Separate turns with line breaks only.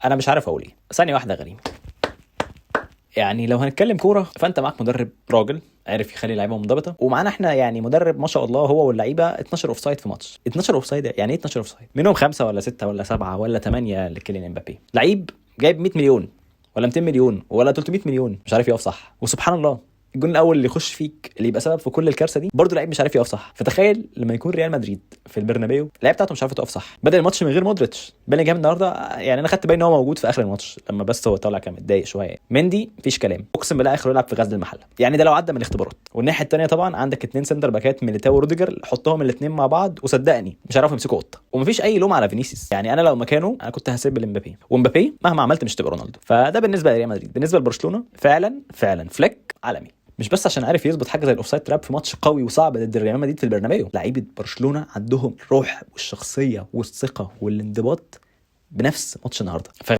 انا مش عارف اقول ايه. ثانية واحدة يا غريم، يعني لو هنتكلم كورة فانت معاك مدرب راجل عرف يخلي اللعيبة منضبطة، ومعانا احنا يعني مدرب ما شاء الله هو واللعيبة 12 offside في ماتش. 12 offside يعني ايه 12 offside؟ منهم 5 ولا 6 ولا 7 ولا 8 لكيليان امبابي، لعيب جايب 100 مليون ولا 200 مليون ولا 300 مليون مش عارف يقف صح. وسبحان الله الجون الاول اللي يخش فيك اللي يبقى سبب في كل الكارثة دي برضه لعيب مش عارف يقف صح. فتخيل لما يكون ريال مدريد في البرنابيو اللعيبة بتاعته مش عارفه تقف صح. بدا الماتش من غير مودريتش، بيلينجهام النهارده يعني انا خدت بالي ان هو موجود في اخر الماتش لما بس هو طالع كان متضايق شوية. مندي مفيش كلام، اقسم بالله اخره يلعب في غزل المحلة، يعني ده لو عدى من الاختبارات. والناحية الثانية طبعا عندك اثنين center back ات ميليتاو وروديجر، حطهم الاثنين مع بعض وصدقني مش هيعرفوا يمسكوا قطة. ومفيش اي لوم على فينيسيوس، يعني انا لو مكانه انا كنت هسيب لمبابي، ومبابي مهما عملت مش تبقى رونالدو. فده بالنسبة لريال مدريد. بالنسبة لبرشلونة فعلا فعلا فليك عالمي، مش بس عشان عارف يظبط حاجة زي ال offside trap في ماتش قوي وصعب ضد ريال مدريد في البرنابيو. لعيبة برشلونة عندهم الروح والشخصية والثقة والانضباط بنفس ماتش النهارده.